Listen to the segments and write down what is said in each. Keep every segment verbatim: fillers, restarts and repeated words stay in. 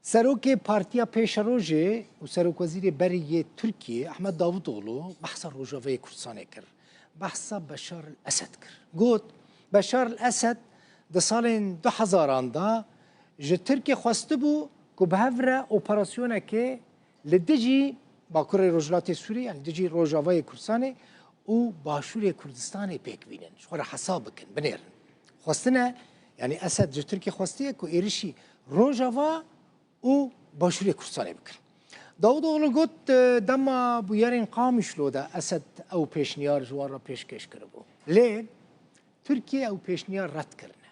Serokê Partiya Pêşerojê û Serokwezîrê berê yê Tirkiyê Ehmed Davutoglu behsa Rojavayê Kurdistanê kir. Behsa Beşar el Esed kir. Got, Beşar el Esed di salên du hezaran de ji Tirkiyê xwestibû ku bi hev re operasyonekê li dijî Bakurê Rojhilatê Sûriyê, yani dijî Rojavayê Kurdistanê û Başûrê Kurdistanê pêk bînin. Ji xwe re hesab bikin, binêrin. Xwestine, yani Esed ji Tirkiyê xwestiye ku êrişî Rojava û Başûrê Kurdistanê bikin. Davutoglu got, dema bûyerên Qamişlo de Esed ew pêşniyar ji wan re pêşkêş kiribû. Lê Tirkiye ew pêşniyar red kirine.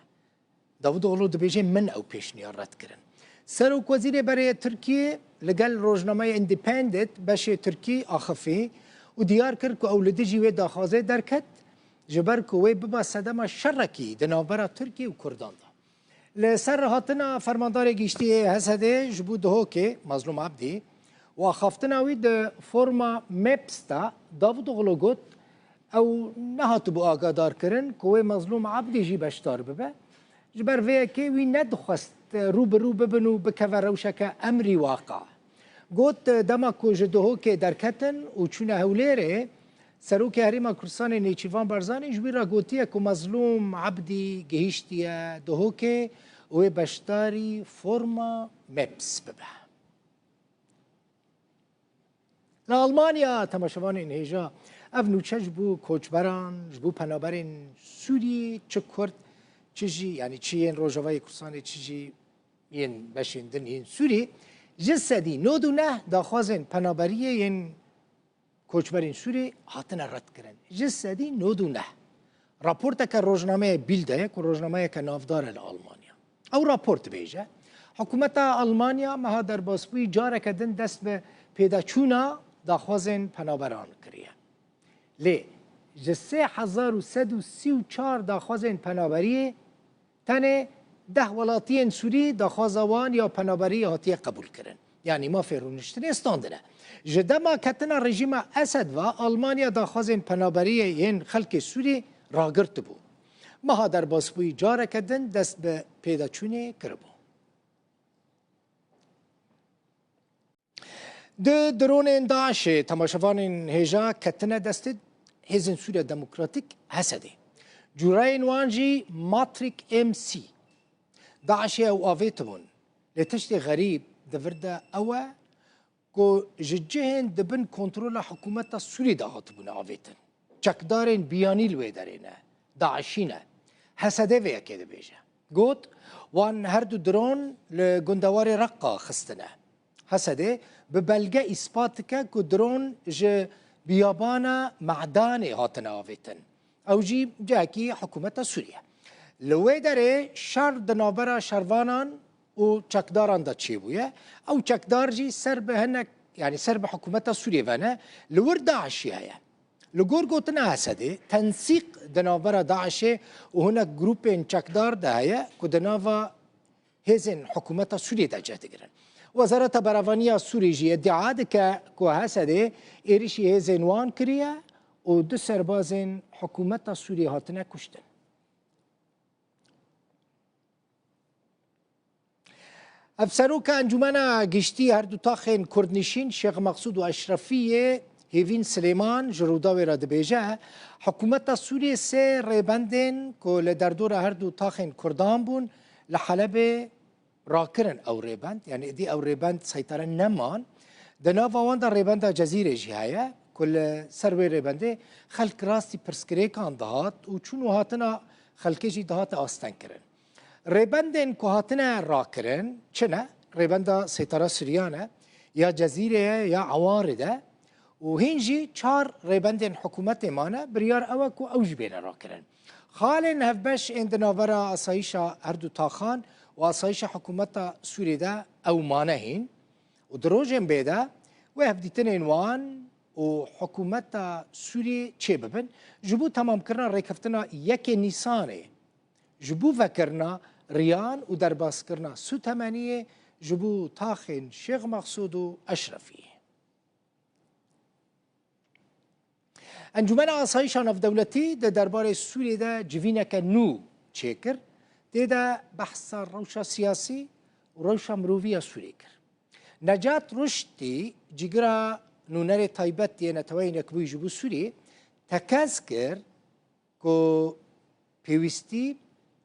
Davutoglu dibêje, min ew pêşniyar red kirin. Serokwezîrê berê yê Tirkiyê li gel rojnameya Independent beşê Tirkî axifî û diyar kir ku ew li dijî wê daxwazê derket, ji ber ku wê biba sedema şerekî di navbera Tirkiyê û Kurdan de. Li ser hatina fermandarê giştî yê H S D'ê ji bo Duhokê Mazlûm Ebdî û axaftina wî di forma MEPS de, Davutoglu got, ew nehatibû agadarkirin ku wê Mazlûm Ebdî jî beşdar bibe. Ji ber vê yekê wî nedixwest rû bi rû bibin û bikeve rewşeke emrî waqa. Got, dema ku ji Duhokê derketin û çûne Hewlêrê, Serokê Herêma Kurdistanê Nêçîrvan Barzanî ji wî re gotiye ku Mazlûm Ebdî gihîştiye Duhokê û wê beşdarî forma MEPS bibe. Li Almanya, temaşevanên hêja, ev nûçe ji bo koçberan, ji bo penaberên Sûriyê, çi Kurd, çi jî, yanî çi yên Rojavayê Kurdistanê, çi jî yên beşên din yên Sûrî, ji sedî nod û neh daxwazên penaberiyê yên koçberên Sûrî hatine redkirin. Ji sedî nod û neh. Raporteke rojnameya Bild e, ku rojnameyeke navdar e li Almanya. Ew raport dibêje, hikûmeta Almanya meha derbasbûyî careke din dest bi pêdaçûna daxwazên penaberan kiriye. Lê ji sê hezar û sed û sî û çar daxwazên penaberiyê tenê deh welatiyên Sûrî daxwaza wan ya penaberî hatiye qebûlkirin. Yanî mafê rûniştinê standine. Ji dema ketina rejîma Esed ve Almanya daxwazên penaberiyê yên xelkê Sûrî ragirtibû. Meha derbasbûyî careke din dest bi pêdaçûnê kiribû. Di dronên DAIŞê temaşevanên hêja ketine destê Hêzên Sûriya Demokratîk, H S D'ê. Cûreyên wan jî Mavic M C. DAIŞê ew avêtibûn. Lê tiştê xerîb di vir de ew e ku ji cihên di bin kontrola hikûmeta Sûrî de hatibûne avêtin. Çekdarên biyanî li wê derê ne, DAIŞî ne. H S D vê yekê dibêje. Got, wan her du dron li gundewarê Reqa xistine. H S D bi belge îspat dike ku dron ji biyabana Me'danê hatine avêtin. Ew jî cihekî hikûmeta Sûrî ye. Li wê derê şer di navbera şervanan û çekdaran de çêbûye. Ew çekdar jî ser bi hinek, yanî ser bi hikûmeta Sûriyê ve ne, li wir DAIŞî heye. Li gor gotina H S D'ê, tensîq di navbera DAIŞê û hinek grûpên çekdar de heye ku di nava hêzên hikûmeta Sûriyê de cih digirin. Wezareta Berevaniya Sûrî jî îdia dike ku H S D'ê êrişî hêzên wan kiriye û du serbazên hikûmeta Sûriyê hatine kuştin. Ev seroka Encûmena Giştî her du taxên Kurdnişîn Şêx Meqsûd û Eşrefiyê Hêvîn Silêman ji Rûdawê re dibêje, hikûmeta Sûriyê sê rêbendên ku li derdora her du taxên Kurdan bûn, li Helebê rakirin ew rêbend, yanî êdî ew rêbend seytare neman. Di nava wan de rêbenda Cezîrê jî heye, ku li ser wê rêbendê xelk rastî pirsgirêkan dihat û çûn û hatina xelkê jî dihate astengkirin. Rêbendên ku hatine rakirin çi ne? Rêbenda Seytara Siryan e, ya Cezîrê ye, ya Ewarê de û hîn jî çar rêbendên hikûmetê mane, biryar ew e ku ew jî bêne rakirin. Xalên hevbeş ên di navbera asayîşa her du taxan û asayîşa hikûmeta Sûriyê de ew mane hîn û di rojên bê de wê hevdîtinên wan û hikûmeta Sûriyê çêbibin, ji bo temamkirina rêkeftina yekê Nîsanê, ji bo vekirina riyan û derbaskirina sûtemeniyê ji bo taxên Şêx Meqsûd û Eşrefiyê. Encûmena Asayîşa Navdewletî di derbarê Sûriyê de civîneke nû çêkir. Tê de behsa rewşa siyasî, û rewşa mirovî ya Sûriyê kir. Necat Ruştî, cîgira nûnerê taybet yê Neteweyên Yekbûyî ji bo Sûriyê, tekez kir ku pêwîstî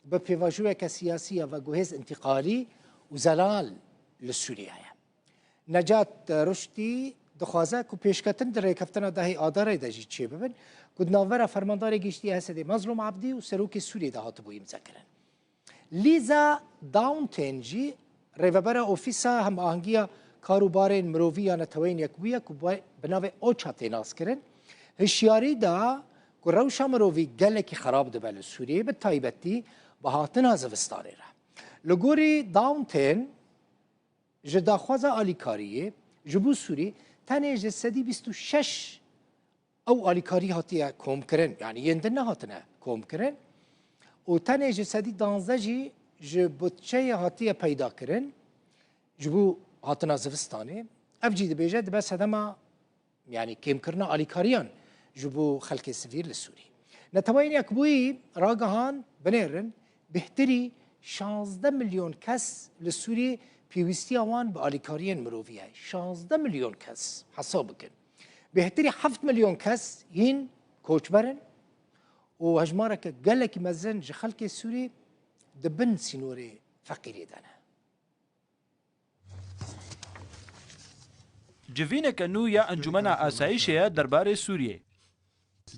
bi pêvajoyeke siyasî ya veguhêz întîqalî û zelal li Sûriyê heye. Necat Ruştî dixwaze ku pêşketin di rêkeftina dehê Adarê de jî çêbibin, ku di navbera fermandarê giştî ya H S D'ê Mezlûm Ebdî û serokê Sûriyê de hatibû îmzekirin. Lisa Daunten jî rêvebera Ofîsa Hemahengiya Kar û Barên Mirovî ya Neteweyên Yekbûyî ye ku bi navê OCHA tê naskirin, hişyarî da ku rewşa mirovî gelekî xerab dibe li Sûriyê, bi taybetî bi hatina zivistanê re. Li gorî Daunten, ji daxwaza alîkariyê ji bo Sûrî tenê ji sedî bîst û şeş ew alîkarî hatiye komkirin, yanî yên din nehatine komkirin û tenê ji sedî danzdeh jî ji budçeyê hatiye peydakirin ji bo hatina zivistanê. Ev jî dibêje dibe sedema, yanî kêmkirina alîkariyan ji bo xelkê sivîl li Sûrî. Neteweyên Yekbûyî ragihand, binêrin, bêhtirî şazdeh milyon kes li Sûriyê pêwîstiya wan bi alîkariyên mirovî heye. Şazdeh milyon kes, hesab bikin. Bêhtirî heft milyon kes hîn koçber in û hejmareke gelekî mezin ji xelkê Sûrî di bin sînorê feqîriyê de ne. Civîneke nû ya Encûmena Asayîşê ye derbarê Sûriyê.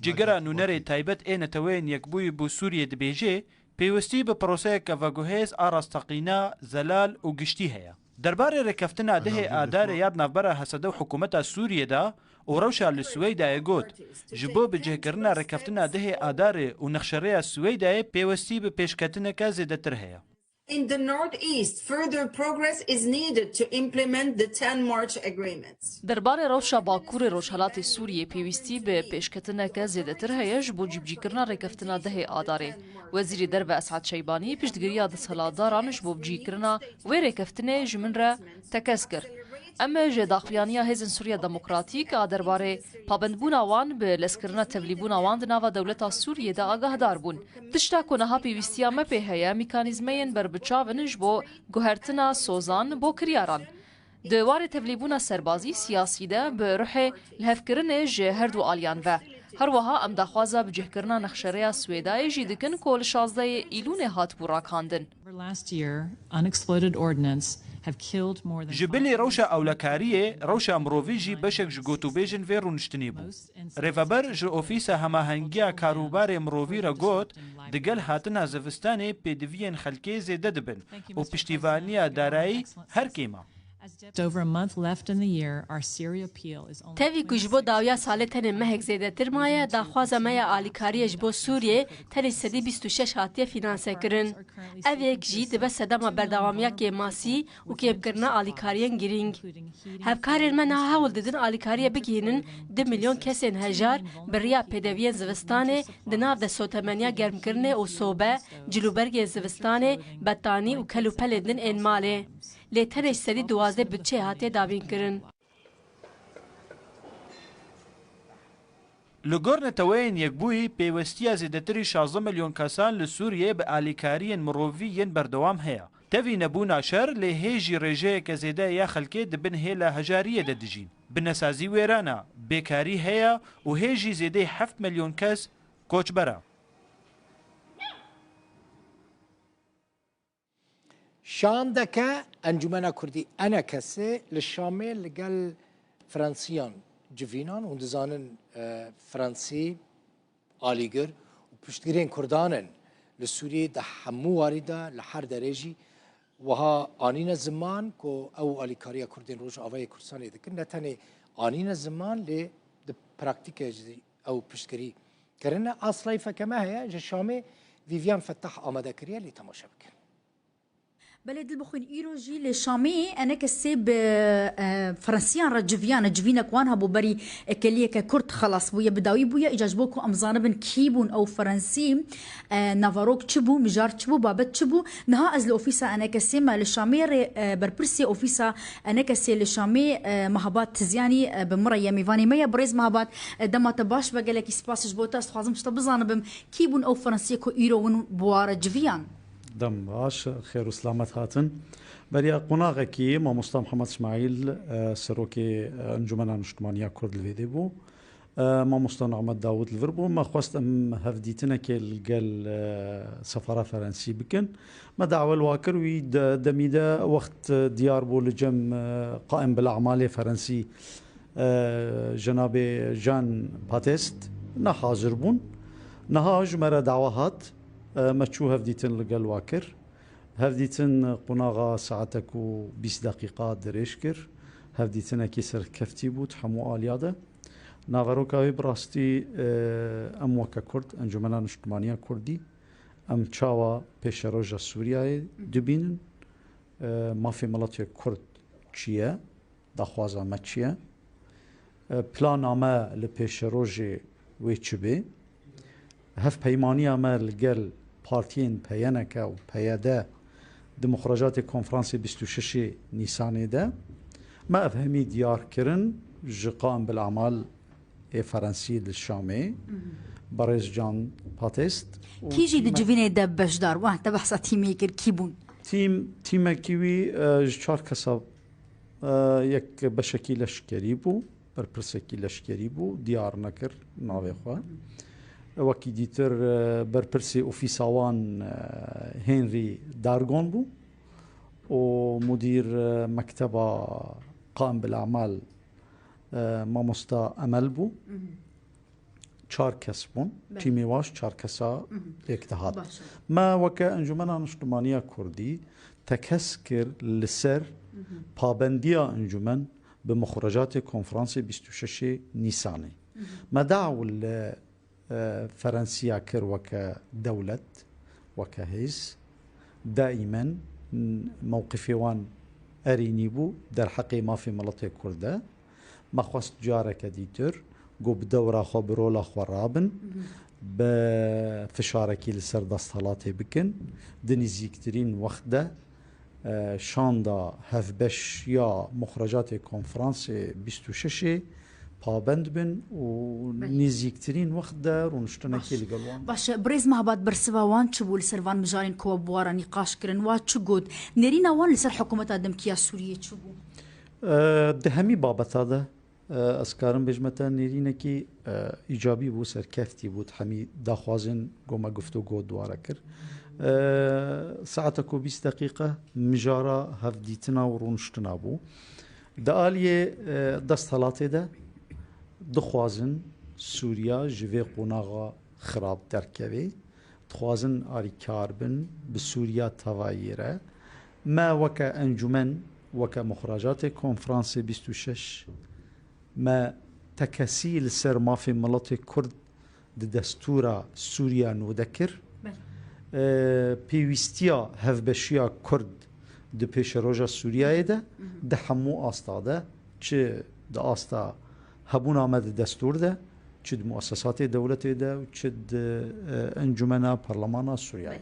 Cîgira nûnerê taybet ê Neteweyên Yekbûyî bo Sûriyê dibêje, pêwistî bi proseyeke veguhêz a rasteqîna, zelal û giştî heye. Derbarê rêkeftina dehê Adarê ya di navbera H S D û hikûmeta Sûriyê de û rewşa li Swêdayê got, ji bo bicihkirina rêkeftina dehê Adarê û nexşerêya Swêdayê pêwistî bi pêşketineke zêdetir heye. In the northeast, further progress is needed to implement the ten March agreements. Derbarê rewşa Bakurê Rojhelatê Sûriyê pêwîstî bi pêşketineke zêdetir heye ji bo cîbicîkirina rêkeftina dehê Adarê. Wezîrê Derve Esad Şeybanî piştgiriya desthilatdaran ji bo bicîkirina wê rêkeftinê ji min re tekez kir. Em ji daxuyaniya Hêzên Sûriya Demokratîk a derbarê pabendbûna wan bi lezkirina tevlîbûna wan di nava dewleta Sûriyê de agahdar bûn. Tişta ku niha pêwîstiya me pê heye, mekanîzmeyên berbiçav in ji bo guhertina sozan bo kiryaran. Di warê tevlîbûna serbazî, siyasî de bi ruhê lihevkirinê ji her du aliyan ve. Her wiha em daxwaza bicihkirina nexşerêya Swêdayê jî dikin ku li şazdehê Îlûnê hatibû ragihandin. Over last year, unexploded ordnance have killed more than Ji bilî rewşa ewlekariyê, rewşa mirovî jî beşek ji gotûbêjên vê rûniştinê bû. Rêveber ji Ofîsa Hemahengiya Karûbarê Mirovî re got, digel hatina zivistanê pêdiviyên xelkê zêde dibin û piştîvaniya darayî her kêm e. Just over a month left in the year, our Syria appeal is only Tevî ku ji bo dawiya salê tenê mehek zêdetir maye, daxwaza me ya alîkariyê ji bo Sûriyê tenê sedî bîst û şeş hatiye fînansekirin. Ev yek jî dibe sedema berdewamiya kêmasî û kêmkirina alîkariyên girîng. Hevkarên me niha hewl didin alîkariyê bigihînin du milyon kesên hejar bi riya pêdeviyên zivistanê di nav de sotemeniya germkirinê û sobe, cilûbergên zivistanê, betanî û kel û pelên din ên malê. Lê tenê ji sedî duwazdeh budçeyê hatiye dabînkirin. Li gor Neteweyên Yekbûyî, pêwestiya zêdetirî şazdeh milyon kesan li Sûriyê bi alîkariyên mirovî yên berdewam heye. Tevî nebûna şer, lê hê jî rêjeyeke zêde ya xelkê di bin hêla hejariyê de dijîn. Binesazî wêran e, bêkarî heye û hê jî zêdeyî heft milyon kes koçber e. Şandeke Encûmena Kurdî, ENKSê, li Şamê li gel Fransiyan civînan. Hûn dizanin, e, Fransî alîgir û piştgirên Kurdan in li Sûriyê, di hemû warî de, li her derê jî wiha anîne ziman ku ew alîkariya Kurdên Rojavayê Kurdistanê dikin. Ne tenê anîne ziman, lê di praktîkê jî ew piştgirî kirine. A slayfeke me heye ji Şamê, Vîviyan Fetah amade kiriye, lê temaşe bikin. Belê, dil bixwîn, îro jî li Şamê ENKSê bi, e, Fransiyan re civiyane. Civînek wan hebû berî ekeliyeke kurt xelas bûye, bi dawî bûye. Îca ji bo ku em zanibin kî bûn ew Fransî, e, navarok çi bû, mijar çi bû, babet çi bû. Niha ez li ofîsa ENKSê me li Şamê rê, e, berpirsê ofîsa ENKSê li Şamê, e, Mehabat Tizyanî, e, bi min re ye, mêvanê me ye. Birêz Mehabat, e, dema te baş be, gelekî spas ji bo te. Ez dixwazim ji te bizanibim, kî bûn ew Fransiyê ku îro win bi wa re civiyan? Dem baş, xêr û selamet hatin. Beriya qonaxekî mamosta Mihemed Îsmaîl, e, serokê, e, Encûmena Niştimaniya Kurd li vê dê bû. E, mamosta Nehmet Dawûd li vir bû. Me xwest em hevdîtinekê li gel, e, sefara Ferensî bikin. Me dawe li wa kir, wî de, demî de wext, e, diyar bû li cem, e, qaim bil amalê Ferensî, e, cenabê Jean Patest ne hazir bûn. Niha ji me re dawa hat, e, me çû hevdîtin li gel wa kir. Hevdîtin qonaxa saetek û bîst deqîqa dirêj kir. Hevdîtinekî serkeftî bû di hemû aliya de. Naveroka wê bi rastî, e, em weke Kurd, Encûmena Niştimaniya Kurdî, em çawa pêşeroja Sûriyeyê dibînin, e, mafê miletê Kurd çi ye, daxwaza me çi ye, e, plana me li pêşerojê wê çi bê, hevpeymaniya me li gel partiyên P Y N K û P Y D di muxrecatê konferansê bîst û şeşê Nîsanê de me ev hemî diyar kirin ji qaim bil amal ê Ferensî li Şamê, berêz Can Patest û Kî jî di tîmek civînê de beşdar bû? Te behsa tîmê kir, kî bûn? Tîm, tîmekî wî, e, ji çar kesa, e, yek beşekî leşkerî bû, berpirsekî leşkerî bû, diyar nekir navê xwe. Wekî dîtir, e, berpirsê ofîsa wan, e, Henry Dargon bû û mudîr, e, mekteba qaim bil amal, e, mamosta Emel bû. Çar kes bûn. Belê. Tîmê wa ji çar kesa yek dihat. Baş e. Me weke Encûmena Niştimaniya Kurdî tekez kir li ser pabendiya encûmen bi muxrecatê konferansê bîst û şeşê Nîsanê. Me daw li, e, Ferensiya kir weke dewlet, weke hêz. Daîmen, n-, mewqifê wan erênî bû derheqê mafê miletê Kurd de. Me xwest careke dîtir ku bi dewra xwe, bi rola xwe rabin, bi fişarekî li ser desthilatê bikin. Di nîzîktirîn wext de, e, şanda hevbeşiya muxrecatê konferansê bîst û şeşê pabend bin û Belê. nîzîktirîn wext de rûniştinekê Baş. li gel wan. Baş e, birêz Mehabat, bersiva wan çi bû li ser van mijarên ku we bi wa re nîqaş kirin? Wa çi got? Nêrîna wan li ser hikûmeta demkî ya Sûriyê çi bû? E, di hemî babeta de, e, ez karim bêjme te nêrînekî, e, îcabî bû, serkeftî bû, di hemî daxwazên ku me guftûgo di wa re kir. E, saetek û bîst deqîqe mijara hevdîtina û rûniştina bû. Di aliyê, e, desthilatê de dixwazin Sûriya ji vê qonaxa xirab derkeve. Dixwazin alîkar bin, bi Sûriya tevayî re. Me weke encûmen, weke muxrecatê konferansê bîst û şeş, me tekesî li ser mafê miletê Kurd di destûra Sûriya nû de kir. Belê. E, pêwîstiya hevbeşiya Kurd di pêşeroja Sûriyeyê de, Hı hı. di hemû asta de, çi di asta hebûna me di destûr de, çi di muessesatê dewletê de û çi di, e, encûmena parlemana Sûriyeyê. Belê.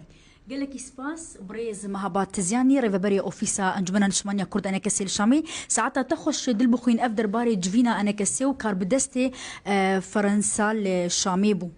Gelekî spas, birêz Mehabat Tizyanî, rêveberê Ofîsa Encûmena Niştimaniya Kurd, ENKSê, li Şamê. Saeta te xweş, dil bixwîn, ev derbarê civîna ENKSê û karbidestê, e, Ferensa li Şamê bû.